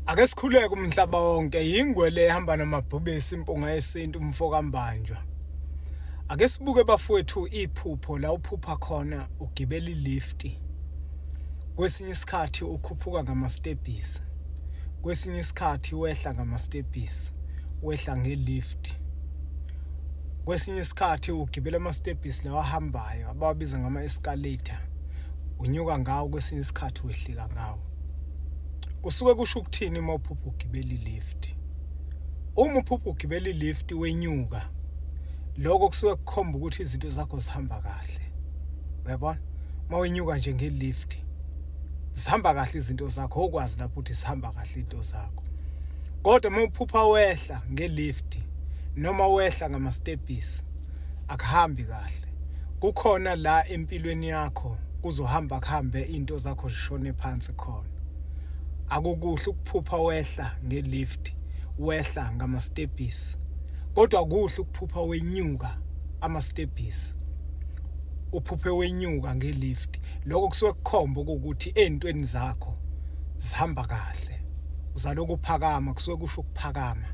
Ake sikhuleke umhlaba wonke yingwe le ehamba namabhubesi impunga yesintu umfo kaMbanjwa. Ake sibuke bafowethu iphupho la uphupha khona ugibela ilift. Kwesinye isikhathi ukhuphuka ngamastebhisi. Kwesinye isikhathi wehla ngamastebhisi, wehla ngelift. Kwesinye isikhathi ugibela amastebhisi lawa ahambayo abawabiza ngama-escalator. Unyuka ngawo kwesinye isikhathi wehlika ngawo. Kusuke kusho ukuthini uma uphupha ugibela ilift? Uma uphupha ugibela ilift wenyuka, lokho kusuke kukhomba ukuthi izinto zakho zihamba kahle. Uyabona? Uma wenyuka nje ngelift zihamba kahle izinto zakho, okwazi lapho ukuthi zihamba kahle izinto zakho. Kodwa uma uphupha wehla ngelift noma wehla ngamastebhisi akuhambi kahle. Kukhona la empilweni yakho kuzohamba kuhambe into zakho zishone phansi khona. Akukuhle ukuphupha wehla ngelift, wehla ngamastebhisi. Kodwa kuhle ukuphupha wenyuka amastebhisi. Uphuphe wenyuka ngelift. Lokho kusuke kukhomba ukuthi ezintweni zakho zihamba kahle. Uzaloku uphakama kusuke kusho ukuphakama.